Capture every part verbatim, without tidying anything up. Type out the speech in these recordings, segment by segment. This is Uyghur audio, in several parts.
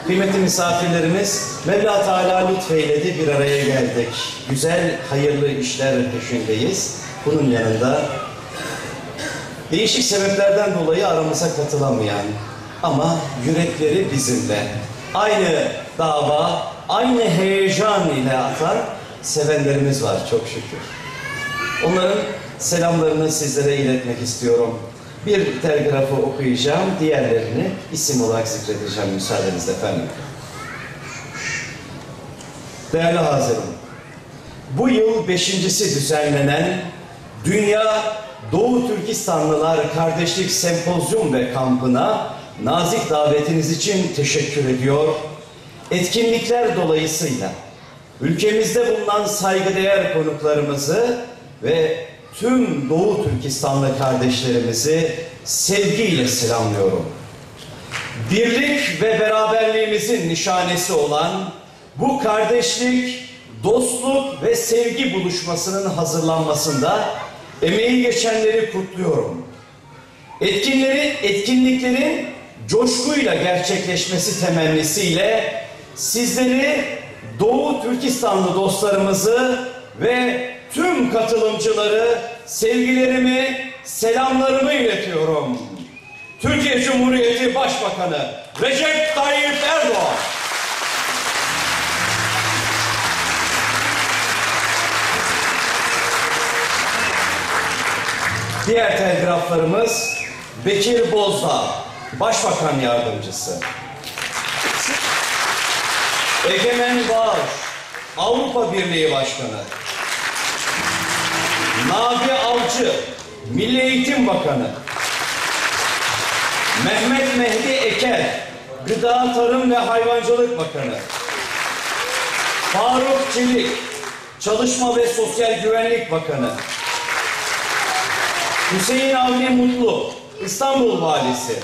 Kıymetli misafirlerimiz, Mevla Teala lütfeyledi, bir araya geldik. Güzel, hayırlı işler peşindeyiz. Bunun yanında değişik sebeplerden dolayı aramıza katılamayan ama yürekleri bizimle aynı dava, aynı heyecan ile atan sevenlerimiz var çok şükür. Onların selamlarını sizlere iletmek istiyorum. Bir telgrafı okuyacağım, diğerlerini isim olarak zikredeceğim müsaadenizle efendim. Değerli hazırım, bu yıl beşincisi düzenlenen Dünya Doğu Türkistanlılar Kardeşlik Sempozyum ve Kampına nazik davetiniz için teşekkür ediyor. Etkinlikler dolayısıyla ülkemizde bulunan saygıdeğer konuklarımızı ve tüm Doğu Türkistanlı kardeşlerimizi sevgiyle selamlıyorum. Birlik ve beraberliğimizin nişanesi olan bu kardeşlik, dostluk ve sevgi buluşmasının hazırlanmasında emeği geçenleri kutluyorum. Etkinleri, etkinliklerin coşkuyla gerçekleşmesi temennisiyle sizleri, Doğu Türkistanlı dostlarımızı ve tüm katılımcıları sevgilerimi, selamlarımı iletiyorum. Türkiye Cumhuriyeti Başbakanı Recep Tayyip Erdoğan. Diğer telgraflarımız Bekir Bozdağ, Başbakan Yardımcısı. Egemen Bağış, Avrupa Birliği Başkanı. Nabi Avcı, Milli Eğitim Bakanı. Mehmet Mehdi Eker, Gıda, Tarım ve Hayvancılık Bakanı. Faruk Çelik, Çalışma ve Sosyal Güvenlik Bakanı. Hüseyin Avni Mutlu, İstanbul Valisi.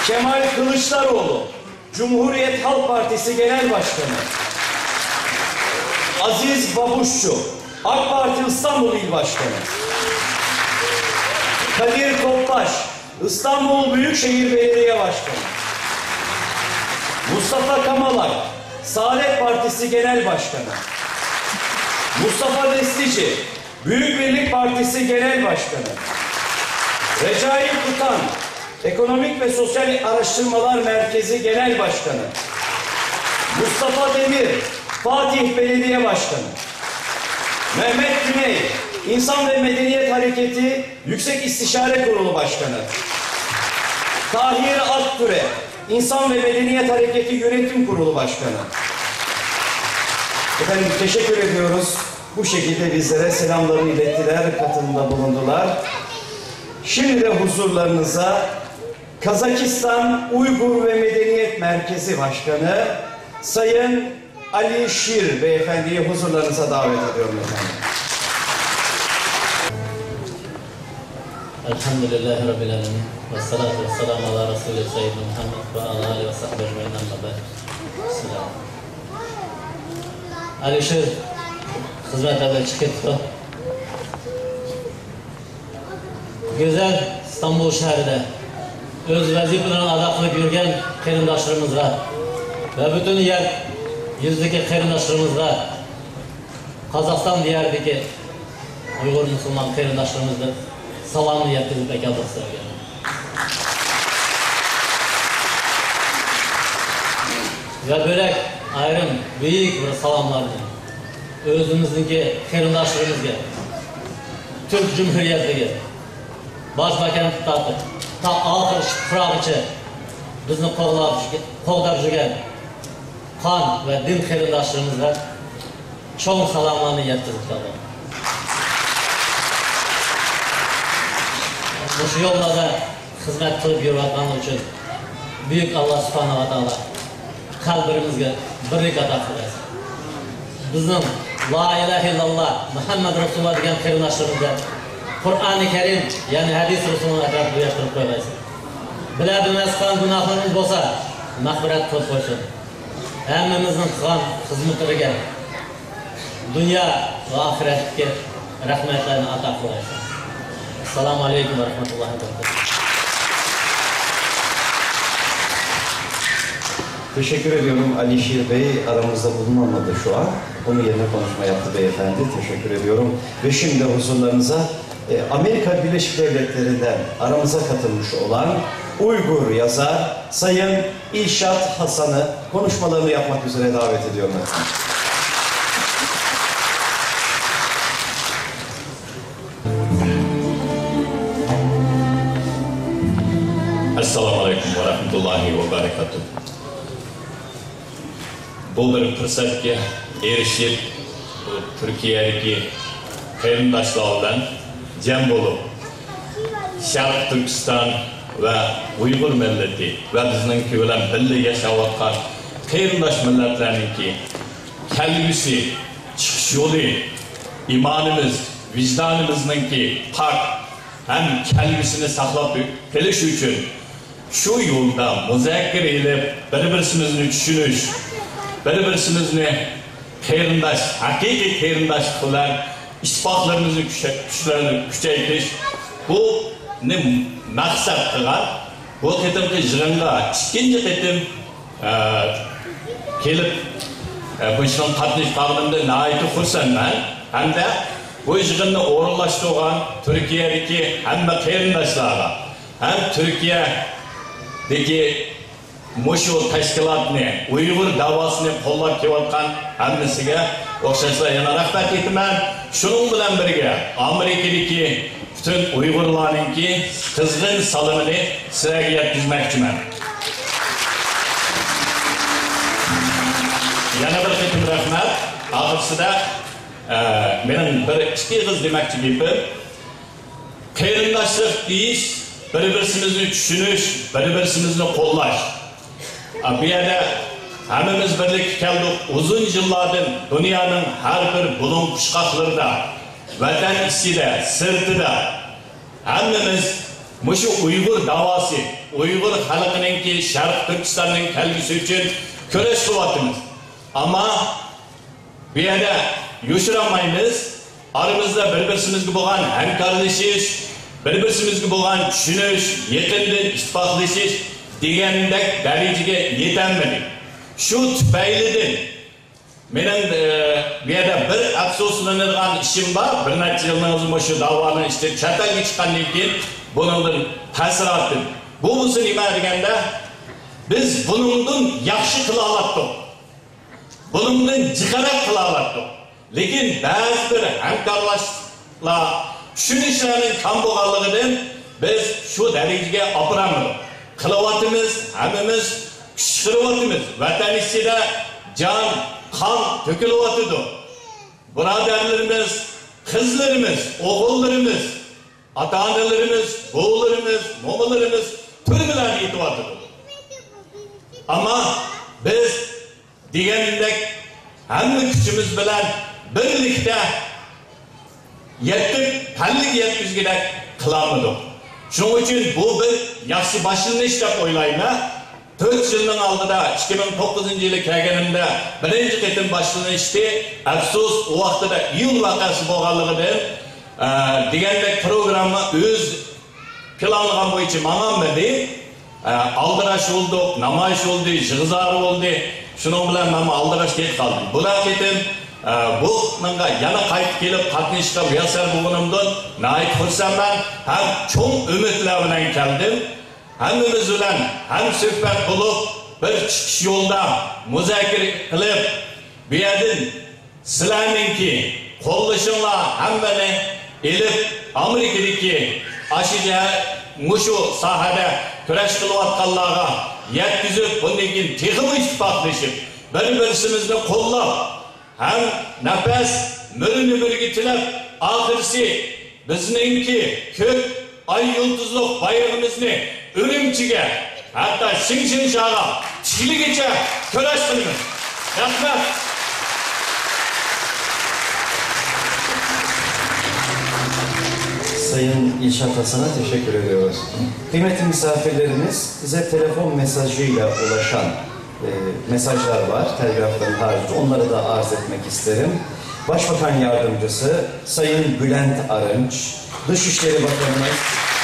Kemal Kılıçdaroğlu, Cumhuriyet Halk Partisi Genel Başkanı. Aziz Babuşçu, AK Parti İstanbul İl Başkanı. Kadir Topbaş, İstanbul Büyükşehir Belediye Başkanı. Mustafa Kamalak, Saadet Partisi Genel Başkanı. Mustafa Destici, Büyük Birlik Partisi Genel Başkanı. Recai Kutan, Ekonomik ve Sosyal Araştırmalar Merkezi Genel Başkanı. Mustafa Demir, Fatih Belediye Başkanı. Mehmet Güney, İnsan ve Medeniyet Hareketi Yüksek İstişare Kurulu Başkanı. Tahir Akture, İnsan ve Medeniyet Hareketi Yönetim Kurulu Başkanı. Efendim, teşekkür ediyoruz. Bu şekilde bizlere selamlarını ilettiler, katılımda bulundular. Şimdi de huzurlarınıza Kazakistan Uygur ve Medeniyet Merkezi Başkanı Sayın Ali Şir Beyefendiyi huzurlarınıza davet ediyorum efendim. Elhamdülillahi Rabbil Alemin. Ve salatu ve selamu ala Resulü Seyyidina Muhammed ve ala alihi ve sahbihi ecmaîn, amma ba'd. Selam. Alişir xizmetlerden çıkıp Gözəl İstanbul şəhərində öz vəzifələrini ada qılıb yürgən qardaşlarımızğa və bütün yer yüzündəki qardaşlarımızğa, Qazaqstan diyarındakı Uyğur musulman qardaşlarımızğa salamını yetkizib əkeldik sizlərə. Və bölək ayrım böyük bir salamlarını özümüzdeki qardaşlarımızğa, Türk Cumhuriyetindeki Başbakan tutup, ta axır fırağıçı bizni qoğlap, qoğdap yürgen qan ve din qardaşlarımızğa çoğ salamlarını yetkizip kaldım. Bu yollarda xizmət qılıb yürüyatqanı üçün Büyük Allah Subhanahu wa Taala qəlbimizə birlik əta qılsın. Bizning La ilaha illallah Muhammad Rasulullah degan qarindoshlarimizni Qur'oni Karim, ya'ni hadis Rasulullohni atrofida yig'ishtirib qo'ymaysiz. Bilib bilmas qilgan gunohlarimiz bo'lsa, mag'firat qilib qo'ysin. Hammamizning qilgan xizmatlariga dunyo va oxiratdagi rahmatlarni ato qilsin. Assalomu alaykum va rahmatullohi va barakatuh. Teşekkür ediyorum. Alişir Bey aramızda bulunamadı şu an. Onun yerine konuşma yaptı beyefendi. Teşekkür ediyorum. Ve şimdi huzurlarınıza e, Amerika Birleşik Devletleri'nden aramıza katılmış olan Uygur yazar Sayın İlşat Hasan'ı konuşmalarını yapmak üzere davet ediyorum efendim. Assalomu alaykum va rahmatullohi va barakatuh. Bu bir fursatga erishib, bu Turkiyadagi qarindoshlar bilan jam bo'lib, Sharq Turkiston va Uyg'ur millati va bizningki bilan birga yashayotgan qarindosh millatlarningki kelgusi, chiqish yo'li, imonimiz, vijdonimizningki pok ham kelgusini saqlab qolish uchun shu yo'lda muzokara qilib, bir-birimizni tushunish, bir-birimizni qarindosh, haqiqiy qarindosh qilib, ittifoqlarimizni kucha-, kuchlarni kuchaytirish, buni maqsad qilgan bu qitimqi yig'inga ikkinchi qitim, e, kelib, e, bu ishga qatnashib qolganimda nihoyatda xursandman. Hamda bu yig'inni o'rinlashtirgan Turkiyadagi hamma qarindoshlarga, ham Turkiyadagi mushu tashkilotni, Uyg'ur da'vosini qo'llab kelayotgan hammasiga o'xshashla yana rahmat aytaman. Shuning bilan birga, Amerikadagi butun Uyg'urlarningki qizg'in salomini sizlarga yetkazmoqchiman. Yana bir qitim rahmat. Oxirsida, e, mening bir ikki og'iz demoqchi gapim. Qarindoshlik deyish, bir-birimizni tushunish, bir-birimizni qo'llash. A, bu yerda hammamiz birlikka keldik. Uzun yillardan dunyoning har bir bulun qishqoqlarida, Vatan ichida, sirtida hammamiz mushu Uyg'ur da'vosi, Uyg'ur xalqininki, Sharq Turkistonning kelgusi uchun kurash qilyapmiz. Ammo bu yerda yoshirolmaymiz, oramizda bir-birimizga bo'lgan hamkorlashish, bir-birimizga bo'lgan tushunish, yaqindan ittifoqlashish degandek darajaga yetolmadik. Shu tufaylidan mening, e, bu yerda bir afsuslanadigan ishim bor. Bir necha yilning o'zida shu da'voning ichidan chet elga chiqqandan keyin buningdan taassurotim. Bu bo'lsa nima deganda, biz buningdan yaxshi qila oldik. Buningdan jiqaroq qila oldik. Lekin ba'zi bir hamkorlashlar, tushunishlarning kam bo'lganligidan biz shu darajaga oborolmadik. Qilyapmiz, hammamiz kuch chiqaryapmiz. Vatan ichida jon, qon to'kilyotidi. Birodarlarimiz, qizlarimiz, o'g'illarimiz, ota-onalarimiz, buvilarimiz, momalarimiz turmalarda yetyapti. Ammo biz degandek hamma kuchimiz bilan birlikda yetib, qanlik yetkazgidek qilolmadik. Shuning uchun bu bir yaxshi boshlanish deb o'ylayman. To'rt yilning oldida, ikki ming to'qqizinchi yili kelganimda birinchi qitim boshlanishdi. Afsus, u vaqtida iyul voqeasi bo'lganligidan, e, degandek programma o'z planlagan bo'yicha mang'anmadi. E, aldirash bo'ldi, namoyish bo'ldi, yig'izor bo'ldi. Shuning bilan men aldirash ketib qoldim. Bular qitim, e, bu manga yana qaytib kelib qatnashishga muyassar bo'lganimdan nihoyat xursandman. Ham cho'ng umidlar bilan keldim. Hammamiz bilan hamsuhbat bo'lib, bir chiqish yo'lda muzokara qilib, bu yerdan sizlarningki qo'llashinglar hammani elib, Amerikadagi ashu ja-, mushu sohada kurash qilayotganlarga yetkazib, bundan keyin texmi ittifoqlashib, bir-birimizni qo'llab, ham nafas mirini birga tilab, oxirisi bizningki ko'k ay yulduzliq bayrog'imizni Urumchiga, hatto Shinshinshag'a tikiligicha kurash qilamiz. Rahmat. Sayın İlşat Hasan'a teşekkür ediyoruz. Kıymetli misafirlerimiz, bize telefon mesajıyla ulaşan e, mesajlar var, telgrafların haricinde. Onları da arz etmek isterim. Başbakan Yardımcısı Sayın Bülent Arınç, Dışişleri Bakanımız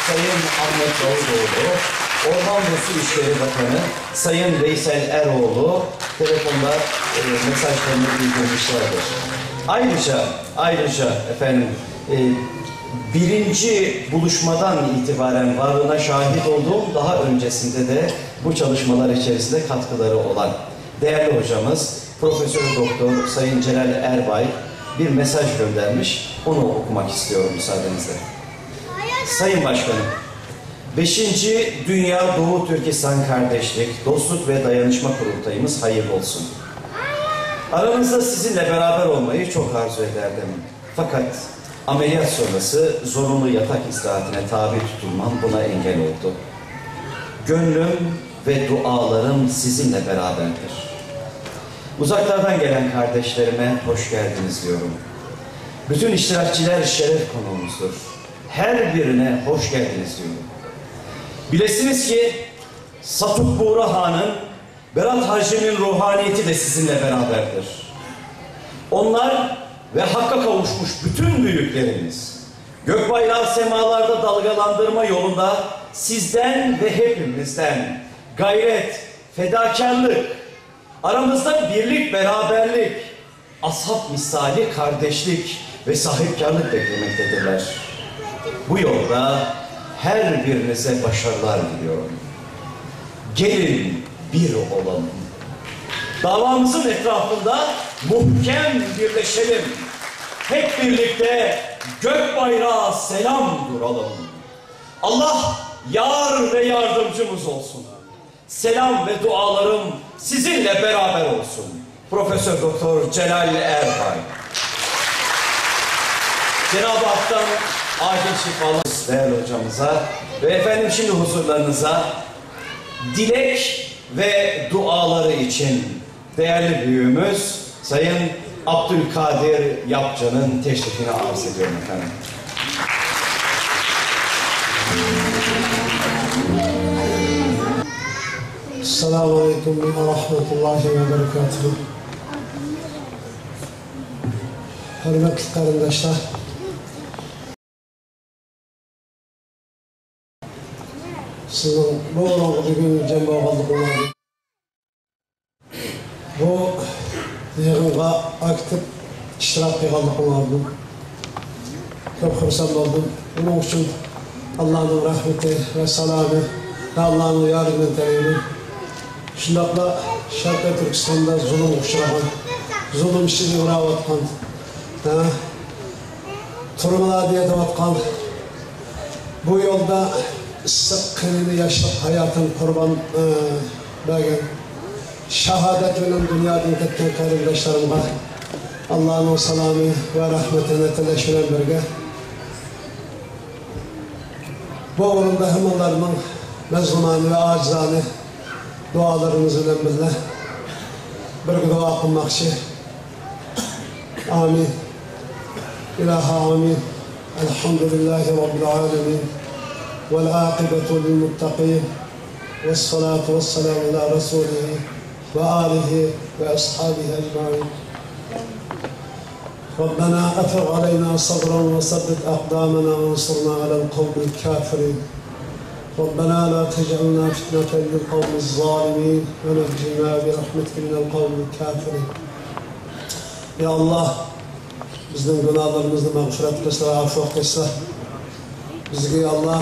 Sayın Ahmet Davutoğlu, Orman ve Su İşleri Bakanı Sayın Veysel Eroğlu telefonda, e, mesajlarını bildirmişlerdir. Ayrıca, ayrıca efendim, e, birinci buluşmadan itibaren varlığına şahit olduğum, daha öncesinde de bu çalışmalar içerisinde katkıları olan değerli hocamız Profesör Doktor Sayın Celal Erbay bir mesaj göndermiş. Onu okumak istiyorum müsaadenizle. Sayın Başkanım, beşinci Dünya Doğu Türkistan Kardeşlik, Dostluk ve Dayanışma Kurultayımız hayırlı olsun. Aranızda sizinle beraber olmayı çok arzu ederdim. Fakat ameliyat sonrası zorunlu yatak istirahatine tabi tutulmam buna engel oldu. Gönlüm ve dualarım sizinle beraberdir. Uzaklardan gelen kardeşlerime hoş geldiniz diyorum. Bütün iştirakçiler şeref konuğumuzdur. Her birine hoş geldiniz diyorum. Bilesiniz ki Satuk Buğra Han'ın, Berat Hacı'nın ruhaniyeti de sizinle beraberdir. Onlar ve Hakk'a kavuşmuş bütün büyüklerimiz gök bayrağı semalarda dalgalandırma yolunda sizden ve hepimizden gayret, fedakarlık, aramızda birlik, beraberlik, ashab misali kardeşlik ve sahipkarlık beklemektedirler. Bu yolda her birinize başarılar diliyorum. Gelin bir olalım. Davamızın etrafında muhkem birleşelim. Hep birlikte gök bayrağı selam duralım. Allah yar ve yardımcımız olsun. Selam ve dualarım sizinle beraber olsun. Profesör Doktor Celal Erbay. Cenab-ı Hak'tan acil şifalar değerli hocamıza ve efendim şimdi huzurlarınıza dilek ve duaları için değerli büyüğümüz Sayın Abdülkadir Yapcan'ın teşrifini arz ediyorum efendim. Esselamu Aleyküm ve Rahmetullahi ve Berekatuhu. Hürmetli kardeşler, sizin bu bugün cem olğanlıklarınız, bu yığınğa aktif iştirak qilganliklaringizni ko'p xursand bo'ldim. Buning uchun Allohning rahmati va salomi va Allohning yordamini tilayman. Shundoqla Sharqiy Turkistonda zulmga uchragan, zulm ichida yurayotgan, ha, turmalarda yotayotgan, bu yo'lda issiq qanini, yoshlik hayotini qurbon, e, bergan, shahodat bilan dunyodan ketgan qarindoshlarimga Allohning salomi va rahmatini tilash bilan birga, bu o'rinda hammalarning mazmunona va ojizona duolarimiz bilan birga bir duo qilmoqchi. Amin. Ilohi, amin. Elhamdülillahi Rabbil alemin. Vel aqibatu lil muttaqin. Ves salatu ves selamu ala rasulihi ve alihi ve ashabihi ecmain. ربنا أفرغ علينا صبرا وثبت أقدامنا وانصرنا على القوم الكافرين. ربنا لا تجعلنا فتنة للقوم الظالمين ونجنا برحمتك من القوم الكافرين. يا الله، بزنىڭ گۇناھلىرىمىزنى مەغپىرەت قىلسىلا، ئەپۇ قىلسىلا. بىزگە يا الله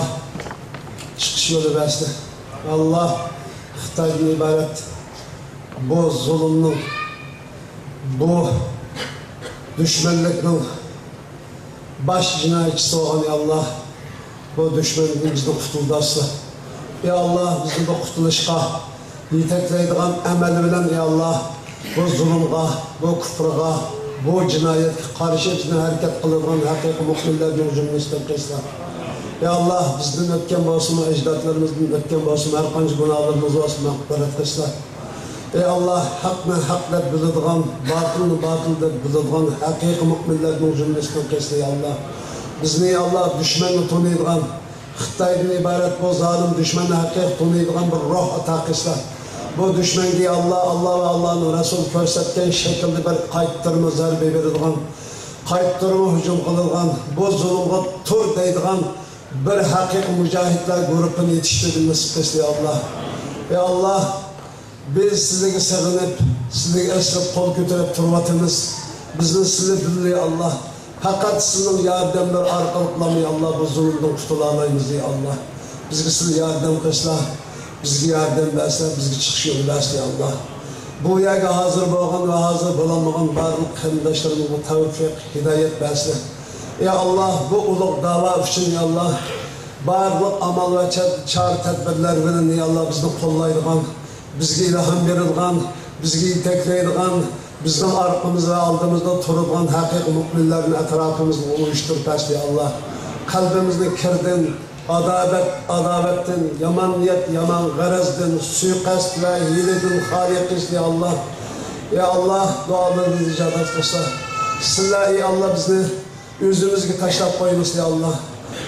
چىقىش يولى بەرسىلا. يا الله، خىتايدىن ئىبارەت بۇ زۇلۇمنىڭ، بۇ دۈشمەنلىكنىڭ باش جىنايەتچىسى بولغان، يا ئاللا، بۇ دۈشمەندىن بىزنى قۇتۇلدۇرسۇن. يا ئاللا، بىزنى بۇ قۇتۇلۇشقا يېتەكلەيدىغان ئەمەل بىلەن، يا ئاللا، بۇ زۇلۇمغا، بۇ كۇپرىغا، بۇ جىنايەتكە قارشى بىزنى ھەرىكەت قىلىدىغان ھەقىقىي مۆمىنلەرنىڭ جۈملىسىدىن قىلسۇن. يا ئاللا، بىزدىن ئۆتكەن بولسىمۇ، ئەجدادلىرىمىزدىن ئۆتكەن بولسىمۇ، ھەر قانچە گۇناھلىرىمىز بولسا، مەغپىرەت قىلسۇن. ئەي ئاللا، ھەقنى ھەق دەپ بىلىدىغان، باتىلنى باتىل دەپ بىلىدىغان ھەقىقىي مۆمىنلەرنىڭ جۈملىسىدىن قىلسۇن، يا ئاللا. بىزنى، يا ئاللا، دۈشمەننى تونۇيدىغان، خىتايدىن ئىبارەت بۇ زالىم دۈشمەننى ھەقىقىي تونۇيدىغان بىر روھ ئاتا قىلسۇن. بۇ دۈشمەنگە، يا ئاللا، ئاللا ۋە ئاللانىڭ رەسۇلى كۆرسەتكەن شەكىلدە بىر قايتۇرما زەربە بېرىدىغان، قايتۇرما ھۇجۇم قىلىدىغان، بۇ زۇلۇمغا تۇر دەيدىغان، بىر ھەقىقىي مۇجاھىدلار گۇرۇپپىنى يېتىشتۈرگىن نېسىپ قىلسۇن، يا ئاللا. يا ئاللا، بىز سىزگە سېغىنىپ، سىزگە ئېسىلىپ قول كۆتۈرۈپ تۇرۇۋاتىمىز. بىزنى سىلى بىللە، يا ئاللا. پەقەت سىزنىڭ ياردەملىرى ئارقىلىقلا، يا ئاللا، بۇ زۇلۇمدىن قۇتۇلالايمىز، يا ئاللا. بىزگە سىلى ياردەم قىلسىلا، بىزگە ياردەم بەرسىلە، بىزگە چىقىش يولى بەرسىلە، يا ئاللا. بۇ يەرگە ھازىر بولغان ۋە ھازىر بولالمىغان بارلىق قېرىنداشلىرىمىزغا تەۋپىق، ھىدايەت بەرسىلە. يا ئاللا، بۇ ئۇلۇغ داۋا ئۈچۈن، يا ئاللا، بارلىق ئامال ۋە چە-، چارە-تەدبىرلەر بىلەن، يا ئاللا، بىزنى قوللايدىغان، بىزگە ئىلھام بېرىدىغان، بىزگە يېتەكلەيدىغان، بىزنىڭ ئارقىمىزدا ۋە ئالدىمىزدا تۇرىدىغان ھەقىقىي مۆمىنلەرنى ئەتراپىمىزغا ئۇيۇشتۇرۇپ بەرسىلە، يا ئاللا. قەلبىمىزنى كىردىن، ئاداۋەت، ئاداۋەتتىن، يامان نىيەت، يامان غەرەزدىن، سۇيىقەست ۋە ھىيلىدىن خالىي قىلسىلە، يا ئاللا. يا ئاللا، دۇئالىرىمىزنى ئىجابەت قىلسىلە. سىلەر، ئەي ئاللا، بىزنى ئۆزىمىزگە تاشلاپ قويمىسىلە، يا ئاللا.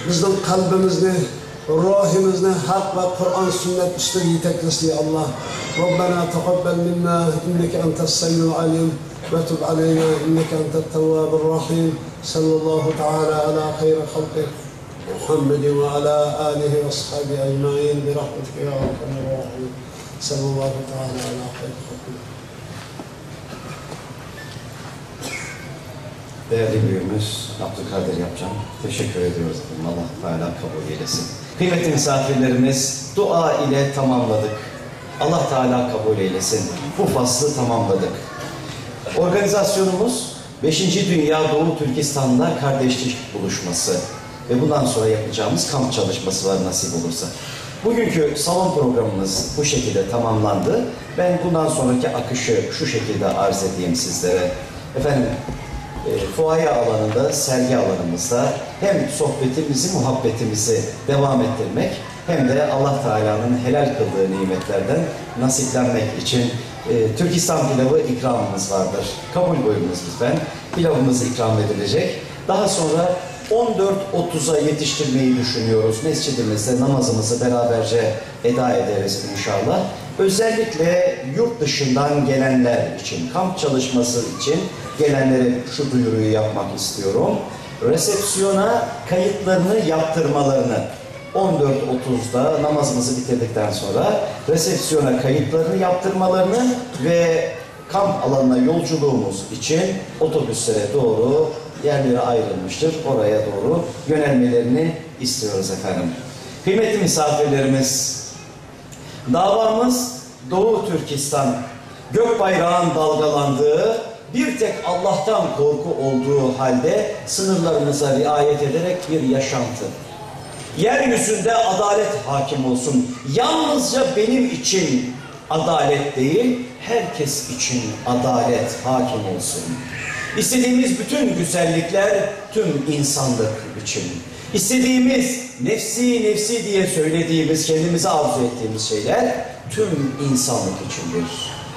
بىزنىڭ قەلبىمىزنى، روھىمىزنى ھەق ۋە قۇرئان سۈننەت ئۈستىگە يېتەكلىسىلە، يا ئاللا. ربنا تقبل منا إنك أنت السميع العليم وتب علينا إنك أنت التواب الرحيم. صلى الله تعالى على خير خلقه محمد وعلى آله وأصحابه أجمعين برحمتك يا أرحم الراحمين. صلى الله تعالى على خير خلقه. Değerli büyüğümüz Abdülkadir Yapcan, teşekkür ediyoruz efendim. Allah Teala kabul eylesin. Kıymetli misafirlerimiz, dua ile tamamladık. Allah Teala kabul eylesin. Bu faslı tamamladık. Organizasyonumuz Beşinci Dünya Doğu Türkistan'da kardeşlik buluşması ve bundan sonra yapacağımız kamp çalışması var nasip olursa. Bugünkü salon programımız bu şekilde tamamlandı. Ben bundan sonraki akışı şu şekilde arz edeyim sizlere. Efendim, e, fuaye alanında, sergi alanımızda hem sohbetimizi, muhabbetimizi devam ettirmek hem de Allah Teala'nın helal kıldığı nimetlerden nasiplenmek için, e, Türkistan pilavı ikramımız vardır. Kabul buyurunuz lütfen. Pilavımız ikram edilecek. Daha sonra on dört otuza yetiştirmeyi düşünüyoruz. Mescidimizde namazımızı beraberce eda ederiz inşallah. Özellikle yurt dışından gelenler için, kamp çalışması için gelenlere şu duyuruyu yapmak istiyorum. Resepsiyona kayıtlarını yaptırmalarını, on dört otuzda namazımızı bitirdikten sonra resepsiyona kayıtlarını yaptırmalarını ve kamp alanına yolculuğumuz için otobüslere doğru, yerleri ayrılmıştır, oraya doğru yönelmelerini istiyoruz efendim. Kıymetli misafirlerimiz, davamız Doğu Türkistan, gök bayrağın dalgalandığı, bir tek Allah'tan korku olduğu halde sınırlarımıza riayet ederek bir yaşantı. Yeryüzünde adalet hakim olsun. Yalnızca benim için adalet değil, herkes için adalet hakim olsun. İstediğimiz bütün güzellikler tüm insanlık için. İstediğimiz nefsi nefsi diye söylediğimiz, kendimize arzu ettiğimiz şeyler tüm insanlık içindir.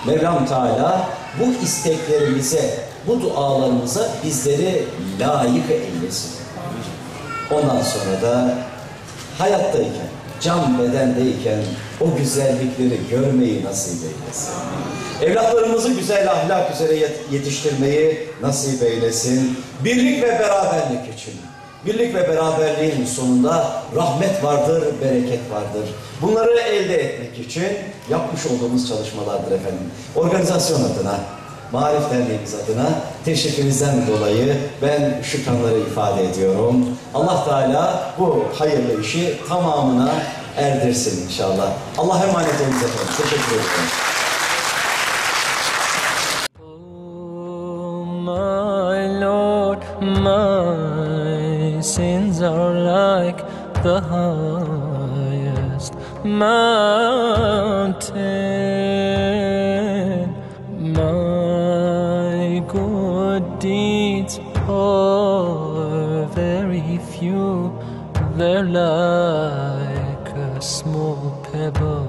Mevlam Teala bu isteklerimize, bu dualarımıza bizleri layık eylesin. Ondan sonra da hayattayken, can bedendeyken o güzellikleri görmeyi nasip eylesin. Evlatlarımızı güzel ahlak üzere yet-, yetiştirmeyi nasip eylesin. Birlik ve beraberlik için. Birlik ve beraberliğin sonunda rahmet vardır, bereket vardır. Bunları elde etmek için yapmış olduğumuz çalışmalardır efendim. Organizasyon adına, Maarif Derneğimiz adına teşrifinizden dolayı ben şükranları ifade ediyorum. Allah Teala bu hayırlı işi tamamına erdirsin inşallah. Allah'a emanet olunuz efendim. Teşekkür ederim. Oh, my Lord, my sins are like the highest mountain. My good deeds are very few, they're like a small pebble